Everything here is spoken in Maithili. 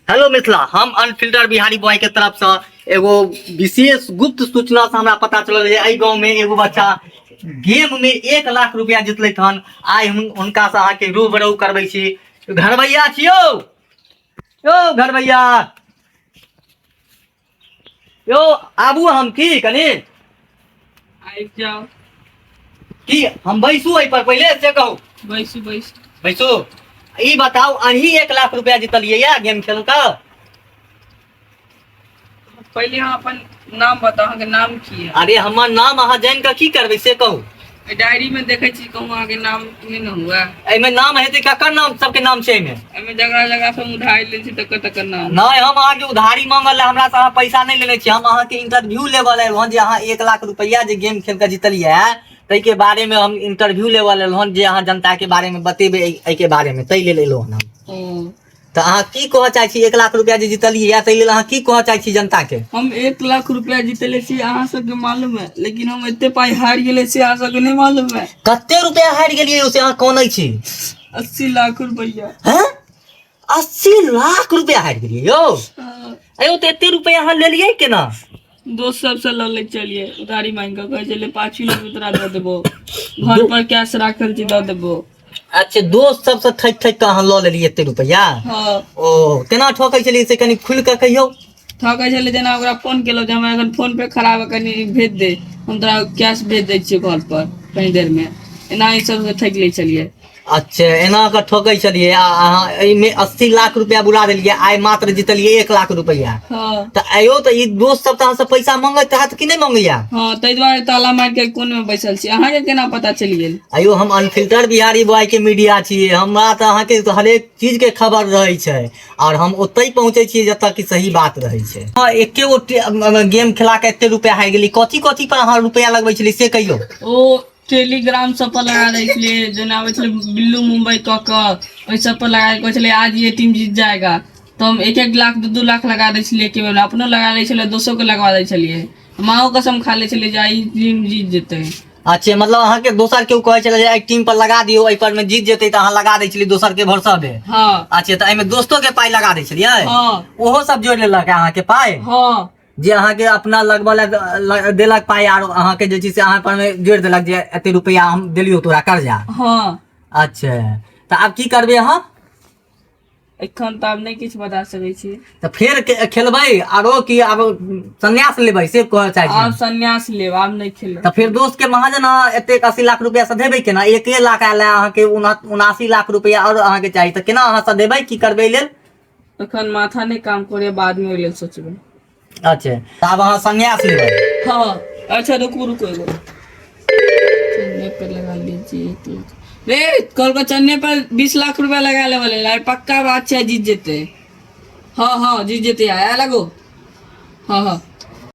हेलो मिथिला, हम अनफिल्टर बिहारी बॉय के तरफ से एगो विशेष गुप्त सूचना से हमरा पता चलल जे एहि गांव में एगो बच्चा गेम में 1 लाख रुपया जीतलै हन। आइ हम हुनका से अहाँके रूबरू करबै छी। घरबैया छियौ यौ, घरबैया यौ, आबू हम की कनि आबि जाउ। की हम बैसू एहि पर पहिले से कहू? बैसू बैसू। बैसू। ई बताउ, अहीं 1 लाख रुपया जीतलियै या गेम खेल कऽ? पहिले अहाँ अपन नाम बताउ, अहाँके नाम की है? अरे हमर नाम अहाँ जानि कऽ की करबै से कहू। एहि डायरी में देखै छी, कहूँ अहाँके नाम नहि ने हुए। एहिमे नाम हेतै? ककर नाम? सबके नाम छै एहिमे। एहिमे जकरा जकरा सब उधारी लै छी तकर तकर नाम। नहि, हम अहाँके उधारी मांगल लए, हमरा से अहाँ पैसा नहि लेने छी। हम अहाँके इंटरव्यू लेबऽ लए एलहुँ हन जे अहाँ 1 लाख रुपैआ जे गेम खेल कऽ जीतलियै ताहिके बारेमे हम इंटरव्यू लेबऽ लेल हन, जे अहाँ जनताके बारेमे बतेबै एहिके बारेमे, ताहि लेल एलहुँ हन हम। ओ तऽ अहाँ की कहऽ चाहै छी? 1 लाख रुपैआ जे जीतलियै या ताहि लेल अहाँ की कहऽ चाहै छी जनताके? हम 1 लाख रुपया जीतले छी अहाँ सबके मालूम है, लेकिन हम एते पाई हारि गेले छी अहाँ सबके नहीं मालूम है। कते रुपैआ हारि गेलियै यौ से अहाँ कौनै छी? 80 लाख रुपया। हैं, 80 लाख रुपैआ हारि गेलियै यौ? हाँ। अयो, तऽ एते रुपैआ अहाँ लेलियै केना? दोस्त सबसे लऽ ले चलिए उधारी मांगि कऽ, कहै छलै पाछू लेबै तोरा दऽ देबो, घर पर कैश राखल छै दऽ देबो। अच्छा, दोस्त सबसँ ठकि ठकि कऽ अहाँ लऽ लेलियै एते रुपैआ? हाँ। ओ केना ठकै छलियै से कनि खुलि कऽ कहियौ। ठकै छलै जेना ओकरा फोन केलहुँ जे हमरा एखन फोन पे खराब है, कनि भेज दे, हम तोरा कैश भेज दै छियौ घर पर कनि देर मे, एना ई सबसँ ठकि लै छलियै। अच्छा, एना कऽ ठोकै छलियै आ अहाँ एहिमे 80 लाख रुपया बुला देलियै, आइ मात्र जीतलियै 1 लाख रुपया। हाँ। तऽ आयो तऽ ई दोस्त सब तऽ अहाँसँ पैसा मंगैत हैत कि नहि मंगैया? हाँ, ताहि दुआरे ताला मारि के कोन मे बैसल छी। अहाँके केना पता चलि गेल? आयो, हम अनफिल्टर बिहारी बॉय के मीडिया छियै, हमरा तऽ अहाँके हरेक चीज के खबर रहै छै और हम ओतहि पहुँचै छियै जतऽ कि सही बात रहै छै। हँ, एके गो गेम खेला के एते रुपया हारि गेली, कथी कथी पर अहाँ रुपया लगबै छलियै से कहियौ। ओ टेलीग्राम सब पर लगा दै छलियै, जेना आबै छलै बिल्लू मुम्बई कऽ कऽ, ओहि सब पर लगा कहै छलै आज ये टीम जीत जाएगा, तऽ हम 1-1 लाख 2-2 लाख लगा दै छलियै एके बेरमे। अपनो लगा लै छलियै, दोसोके लगवा दै छलियै, माँओ कसम खा लै छलियै जे आइ ई टीम जीत जेतै। अच्छा, मतलब अहाँके दोसर केओ कहै छलै जे एहि टीम पर लगा दियौ, एहि पर मे जीत जेतै, तऽ अहाँ लगा दै छलियै दोसर के भरोसा पे? हँ। अच्छा, तऽ एहिमे दोस्तो के पाइ लगा दै छलियै? हँ। ओहो सब जोड़ि लेलक अहाँके पाइ? हँ। जे अहाँके अपना लगबऽ लए देलक पाइ आर अहाँके जे छै से अहाँ पर मे जोड़ि देलक जे एते रुपैआ हम देलियौ तोरा कर्जा? हँ। अच्छा, तऽ आब की करबै अहाँ? एखन तऽ आब नहि किछु बता सकै छी। तऽ फेर खेलबै आरो कि आब संन्यास लेबै से कहऽ चाहै छी? आब संन्यास लेब, आब नहि खेलब। तऽ फेर दोस्त के महाजन अहाँ एतेक 80 लाख रुपया सधेबै केना? 1 लाख आयल है अहाँके, 79 लाख रुपया आओर अहाँके चाही, तऽ केना अहाँ सधेबै, की करबै एहि लेल? एखन माथा नहि काम करे, बाद में ओहि लेल सोचबै। अच्छा, तऽ आब अहाँ संन्यास लेबै? हाँ। अच्छा, रुकू रुकू, एगो चन्ने पे लगा लीजिए 1 लाख रे, कल का चन्ने पर 20 लाख रुपया लगा ले वाले यार, पक्का बात छै जीत जेते। हाँ हाँ, जीत जेते, आया लगो। हाँ हाँ।